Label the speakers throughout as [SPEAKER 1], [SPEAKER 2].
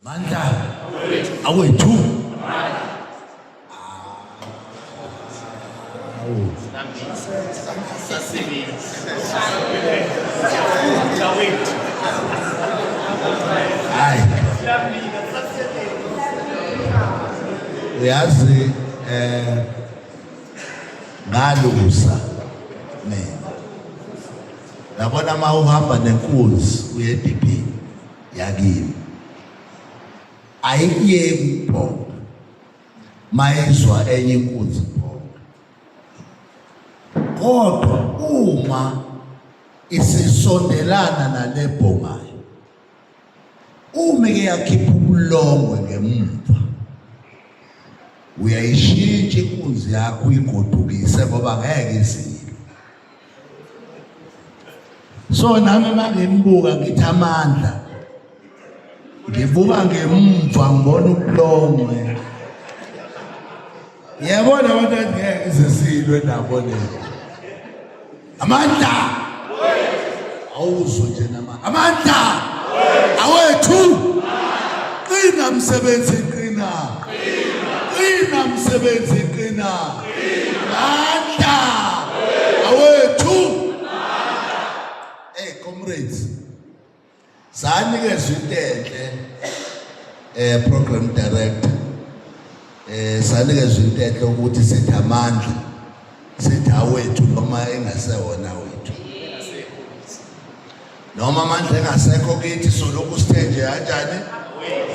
[SPEAKER 1] Mandla awethu. Awu. Hayi. Uyazi ngalusa mina. Yabona uma uhamba nenkunzi uye ediphini yakini. Ayikuyeki ukubhonga. Mayizwa enye inkunzi ibhonga. Kodwa uma isisondelana nalebhongayo uma ke yakhipha ubulongwe ngemumva uyayishintsha inkunzi yakho uyigodukise ngoba ngeke izile. So nami mangimbuka ngithi amandla, ngibuka ngemumva ngibona ubulongwe. Yabona abantu athi ngeke izesilwe nabo le. Amandla awuzwe nje nama amandla awethu. Qina msebenzi, qina, qina msebenzi, qina. Amandla awethu. Hey comrades, sanikezwa into enhle, program director, sanikezwa into enhle ukuthi sithi amandla, sithi awethu noma engasewona wethu, noma amandla engasekho kithi, solokhu sithe nje kanjani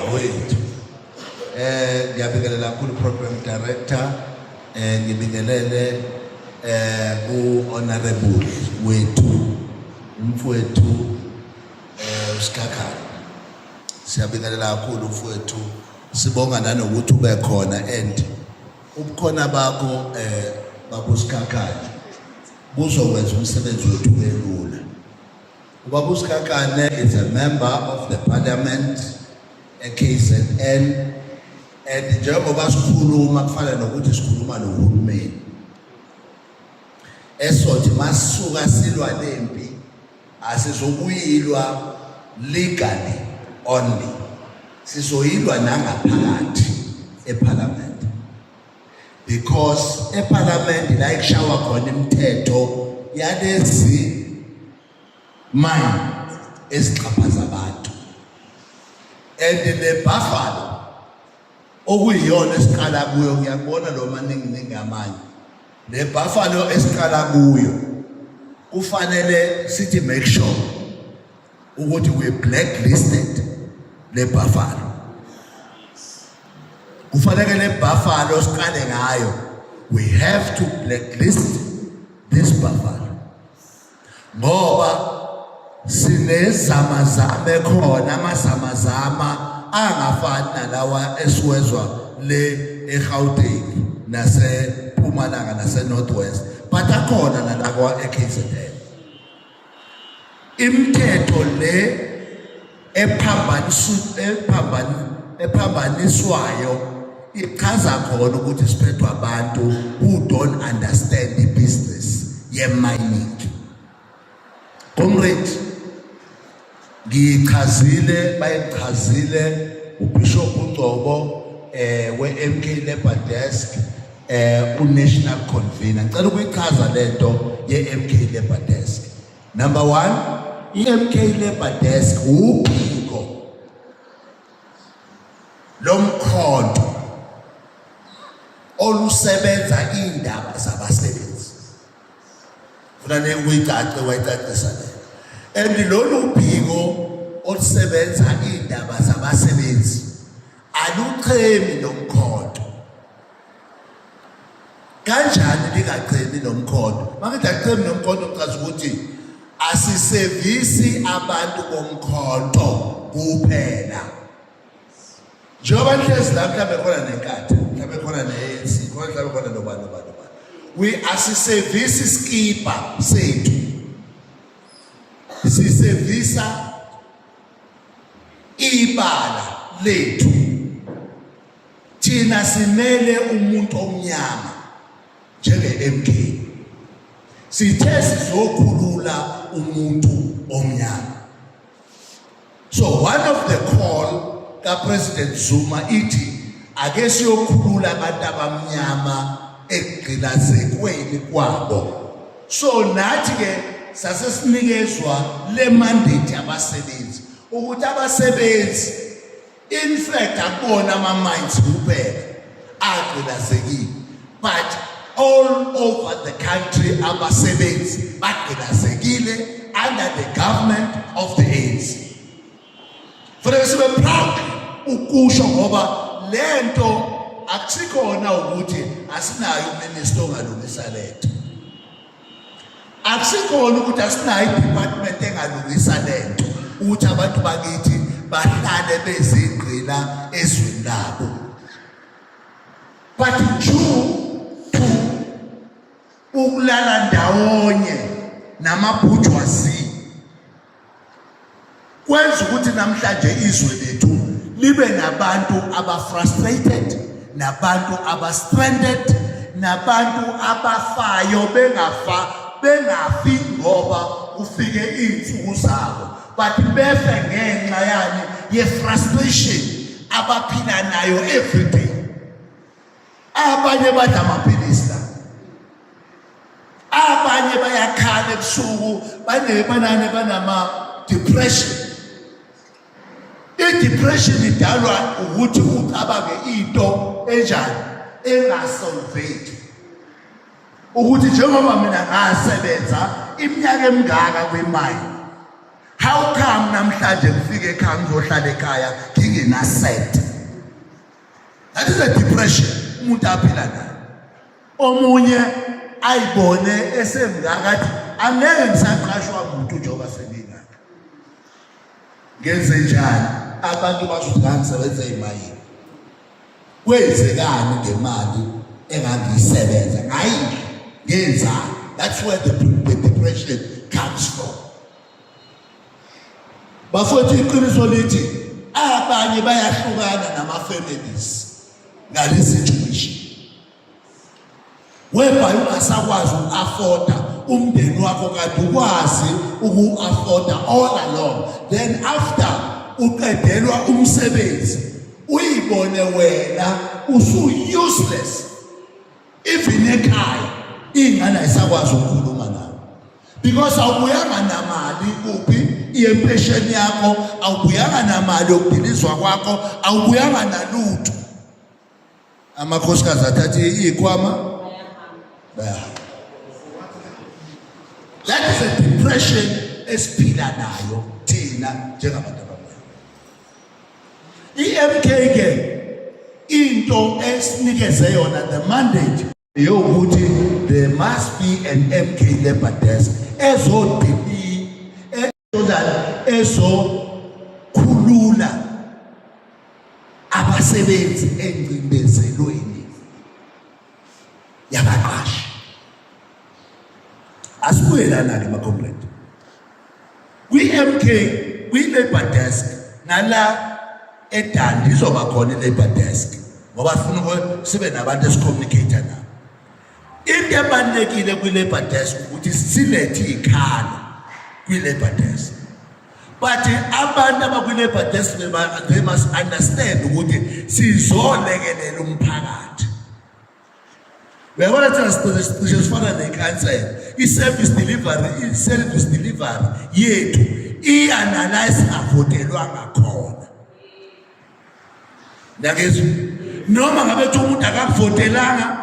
[SPEAKER 1] awethu. Ngiyabingelela kakhulu, program director, ngibingelele ku honorable wethu, umfowethu uSikhakhane. Siyabingelela kakhulu mfowethu, sibonga nanokuthi ube khona, and ubukhona bakho baba uSikhakhane buzokwenza umsebenzi wethu ube lula. Ubaba uSikhakhane is a member of the parliament e-KZN, and njengoba sikhuluma kufana nokuthi sikhuluma nohulumeni esothi masisuka silwa lempi asizokuyilwa legally only, sizoyilwa nangaphakathi eParliament, because eParliament la ikushawa khona imithetho yalezi mine ezixhaphaza abantu. And le Buffalo okuyiyona esiqala kuyo, ngiyakubona lo maningi ningi amanye, le Buffalo esiqala kuyo kufanele sithi make sure ukuthi we blacklisted le Buffalo. Kufanele le Buffalo siqale ngayo, we have to blacklist this Buffalo, ngoba sinezamazama ekhona, amazamazama angafani nalawa esiwezwa le eGauteng naseMpumalanga nase-North West, but akhona nalakwa e-KZN. Imithetho le ephambaniswayo ichaza khona ukuthi siphethwe abantu who don't understand the business ye-mining. Comrade, ngiyichazile, bayichazile uBishop uNgcobo we-MK Labour Desk, uNational Convener. Ngicela ukuyichaza lento ye-MK Labour Desk. Number 1, i-MK Labour Desk uphiko lomkhonto olusebenza indaba zabasebenzi. Funa ne uyicace, wayicacisa le. And lolu phiko olusebenza indaba zabasebenzi aluchemi nomkhonto. Kanjani lingachemi nomkhonto? Makithi achemi nomkhonto, kuchaza ukuthi asisevisi abantu bomkhonto kuphela. Njengoba nihlezi la, mhlawumbe khona neNkatha, mhlawumbe khona ne-ANC, khona mhlawumbe khona nobani nobani nobani, we asisevisi iskipa sethu, sisevisa ibala lethu. Thina simele umuntu omnyama njenge-MK, sithe sizokhulula umuntu omnyama. So one of the call kaPresident Zuma ithi ake siyokhulula abantu abamnyama ekugqilazekweni kwabo. So nathi ke sase sinikezwa le mandate yabasebenzi ukuthi abasebenzi, in fact, akubona ama-mines kuphela agqilazekile, but all over the country abasebenzi bagqilazekile under the government of the ANC. Fanele sibe proud ukusho, ngoba lento akusikhona ukuthi asinayo uminister ongalungisa lento, akusikhona ukuthi asinayo i-department engalungisa lento ukuthi abantu bakithi bahlale bezigqila ezweni labo, but due to ukulala ndawonye nama-bourgeoisie kwenza ukuthi namhlanje izwe lethu libe nabantu aba-frustrated, nabantu aba-stranded, nabantu abafayo bengafa, bengafi ngoba kufike iy'nsuku zabo, but befe ngenxa yani? Ye-frustration abaphila nayo every day. Abanye badla amaphilisi la, abanye bayakhala ebusuku, banane banama depression. I-depression idalwa ukuthi ucabange into enjani engasolveki, ukuthi njengoba mina ngasebenza iminyaka emingaka kwimine, how come namhlanje ngifike ekhaya, ngizohlala ekhaya ngingena-cent? That is a depression umuntu aphila nayo. Omunye ayibone esemngaka athi angeke ngisaqashwa muntu njengoba sengingaka, ngenze njani? Abantu basho ukuthi ngangisebenza ezimayini, kwenzekani ngemali engangiyisebenza? Ngayidla, ngenzani? That's where the depression comes from, bafowethu. Iqiniso lithi abanye bayahlukana nama-families ngale situation whereby ungasakwazi uku-afforda umndeni wakho kade ukwazi uku-afforda all along. Then after uqedelwa umsebenzi, uyibone wena usu-useless, even ekhaya iy'ngane ayisakwazi ukukhuluma nawe because awubuyanga namali kuphi iyempesheni yakho, awubuyanga namali yokudilizwa kwakho, awubuyanga nalutho. Amakhosikazi athathe iy'khwama, bayahamba. That is a depression esiphila nayo thina njengabantu abamnyama. I-MK ke, into esinikeze yona the mandate yokuthi there must be an MK labor desk ezodibi ezokhulula abasebenzi engcindezelweni yabaqashi. Asibuye lana ke, ma-comrade, kwi-MK, kwi-labor desk nala eDundee izoba khona i-labor desk, ngoba sifuna ukuthi sibe nabantu esicommunicate nabo. Into ebalulekile kwi-labor desk ukuthi silethe iy'khalo kwi-labor desk, but abantu abakwi-labor desk, they must understand ukuthi sizolekelela umphakathi. Uyabona, thina cishe sifana nekhansela. I-service delivery yethu iya nala esingavotelwanga khona. Ngiyakizwa, noma ngabe kuthi umuntu akakuvotelanga,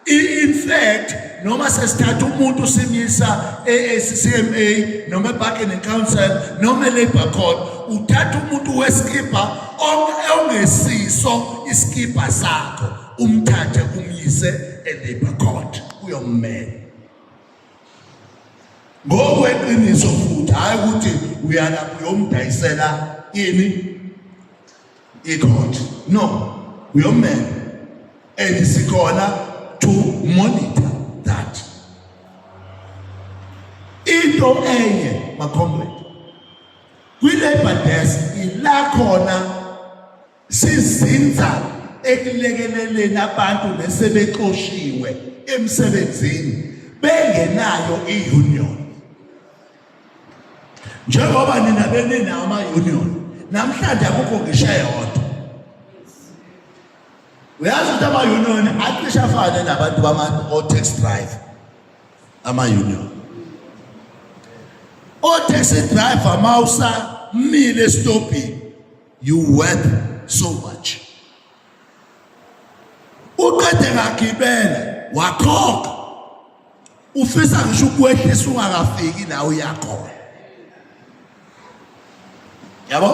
[SPEAKER 1] in fact noma sesithatha umuntu simisa e-CCMA noma e-Bargaining Council noma e-Labour Court, uthatha umuntu weskipa ongesiso iskipa sakho, umthathe umyise e-Labour Court uyommela ngokweqiniso, futhi hayi ukuthi uyalapho uyomdayisela ini icourt. No, uyommela, and sikhona to monitor that. Into enye, ma-comrade, kwi-labor desk ila khona sizinza ekulekeleleni abantu nesebexoshiwe emsebenzini bengenayo i-union. Njengoba nina beninawo ama-union, namhlanje akukho ngisho eyodwa. Uyazi ukuthi ama-union acishe afane nabantu bama-taxi driver. Ama-union o-taxi driver mawusamile esitobhini, you worth so much. Uqede ngagibela wakhokha, ufisa ngisho ukwehlisa ungakafiki la uyakhona, yabo,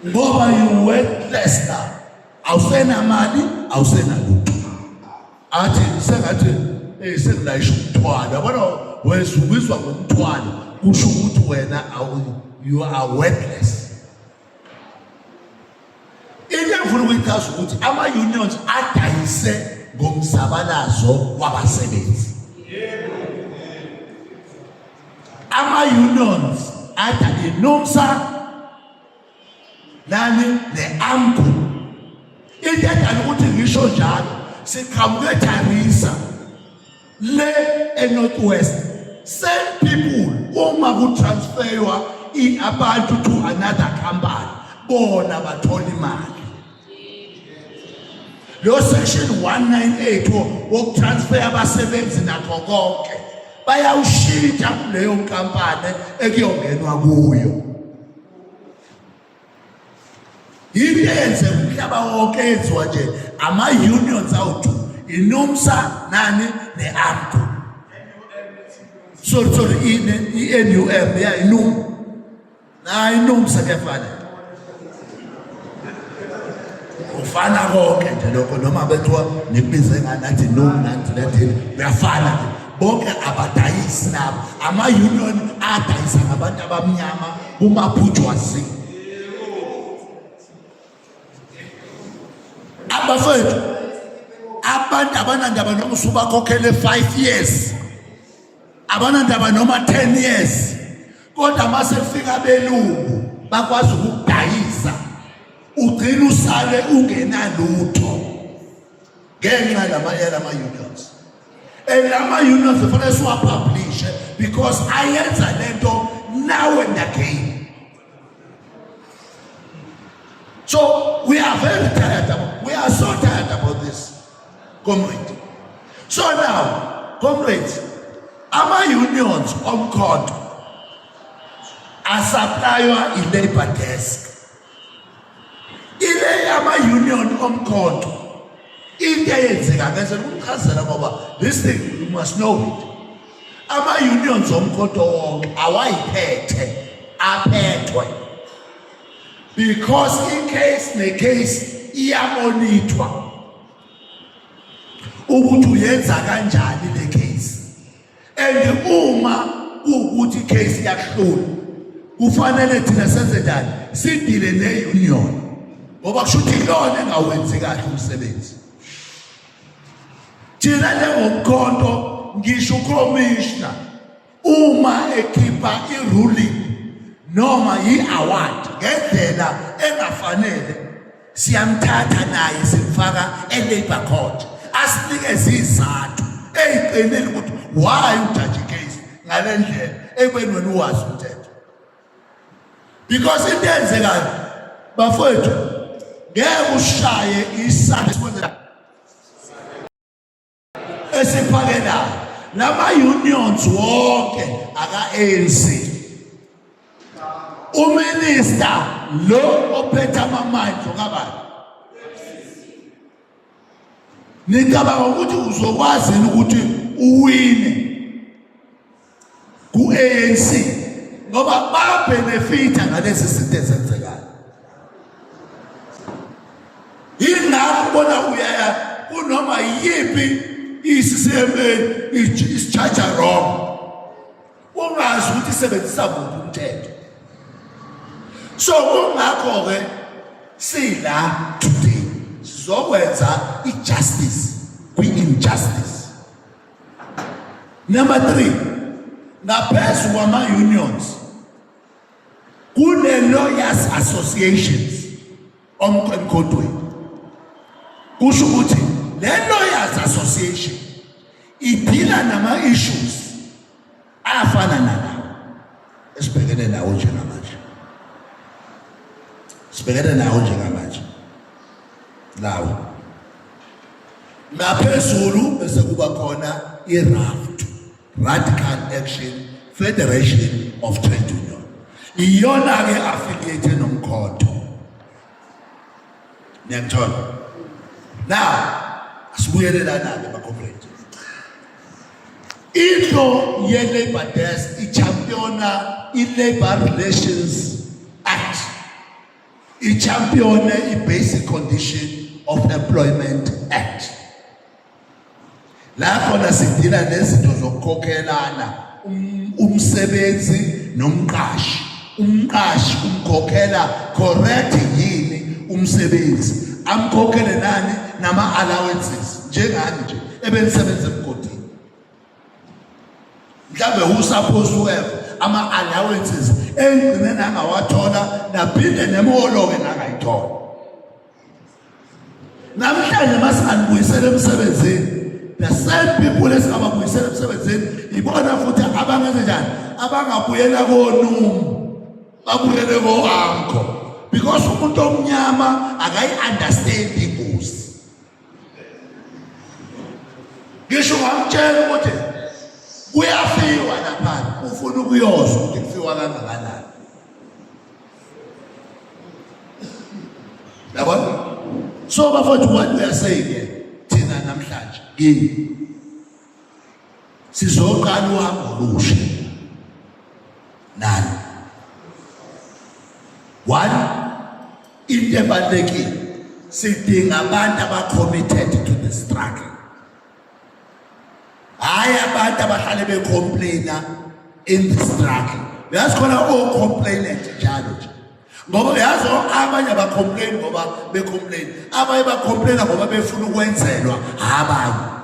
[SPEAKER 1] ngoba you worthless now, awusenamali, awusenalutho. Athi sengathi sekulayisha umthwalo, yabona, wezubizwa ngomthwalo, kusho ukuthi wena you are worthless. Into engifuna ukuyichaza ukuthi ama-unions adayise ngomzabalazo wabasebenzi. Ama-unions ada iNUMSA nani ne-AMCU. Into edala ukuthi ngisho njalo, siqhamuke eTharisa le eNorth West, same people. Uma kutransferwa abantu to another company, bona bathola imali. Lo section 198 wokutransfer abasebenzi nakho konke bayawushintsha kuleyo nkampani ekuyongenwa kuyo. Yini eyenze umhlaba wonke, eyenziwa nje ama-unions awu-two, iNUMSA nani ne-AMCU, sorry sorry, i-NUM ya iNUM na iNUMSA, kuyafana, kufana konke nje lokho, noma bethiwa nikubize nganathi NUM nathi nathini, kuyafana nje. Bonke abadayisi labo, ama-union adayisa ngabantu abamnyama kuma-bourgeoisie. Abafethu, abantu abanandaba noma usubakhokhele 5 years, abanandaba noma 10 years, kodwa mase kufika abelungu bakwazi ukudayisa, ugcina usale ungenalutho ngenxa yalama unions. And lama unions kufanele siwapublishe because ayenza lento now and again. So we are very tired about, we are so tired about this, comrade. So now, comrades, ama-unions omkhonto asuplaywa i-labor desk. Ile ama-union omkhonto, into eyenzeka ngeze kumchazela ngoba this thing you must know it. Ama-unions omkhonto wonke awayiphethe, aphethwe because i-case ne-case iyamonithwa ukuthi uyenza kanjani le case, and uma kuwukuthi i-case iyakuhlula, kufanele thina senze njani? Sidile ne-union, ngoba kusho ukuthi ilona engawenzi kahle umsebenzi. Thina njengomkhonto, ngisho ucommissioner uma ekhipha i-ruling noma i-award ngendlela engafanele, siyamthatha naye simfaka e-labor court, asinikeze izathu eyiqinile ukuthi why ujaji case ngale ndlela ekubeni wena uwazi umthetho. Because into eyenzekayo, bafowethu, ngeke ushaye isandla esiphakelayo. Lama unions wonke aka ANC. Uminister lo ophethe ama-mines okabani, nicabanga ukuthi uzokwazi yini ukuthi uwine ku-ANC, ngoba babenefita ngalezi zinto ezenzekayo? Yingakho ubona uyaya kunoma yiphi i-CCMA isi-charge wrong, ungazi ukuthi isebenzisa kuphi umthetho. So kungakho-ke sila today, sizokwenza i-justice kwi-injustice. Number 3, ngaphezu kwama-unions kune-lawyers associations omkhontweni. Kusho ukuthi le lawyers association idila nama-issues afana nalawo esibhekene nawo njengamanje, sibhekene nawo njengamanje lawo. Ngaphezulu bese kuba khona i-RAFT, Radical Action Federation of Trade Union. Iyona-ke affiliate nomkhonto. Niyangithola? Now, asibuyele lana-ke ma-comrade. Into ye-Labour Desk i-championa i-Labour Relations Act. I-champione i-Basic Condition of Employment Act. La khona sidila nezinto zokukhokhelana umsebenzi nomqashi. Umqashi umkhokhela correct yini umsebenzi? Amkhokhele nani nama allowances njengani nje ebenisebenza emgodini. Mhlambe who supposed to have ama allowances engcine nangawathola naphinde nemholo ke nangayithola. Namhlanje masinganibuyisela emsebenzini the same people esingababuyisela emsebenzini ibona futhi abangenze njani abangabuyela konum babuyele ko-anko because umuntu omnyama akayi-understand ingozi. Ngisho ungamtshela ukuthi kuyafiwa lapha ufuna ukuyozwa ukuthi kufiwa kangakanani. Yabona? So bafowethu, what we are saying here thina namhlanje kini sizoqala uhambo olusha nani. One, into ebalulekile, sidinga abantu aba-committed to the struggle, hhayi abantu abahlale becomplaina in the struggle. Uyazi khona o-complainant njalo nje, ngoba uyazi abanye abacomplain ngoba becomplain, abanye bacomplaina ngoba befuna ukwenzelwa abanye.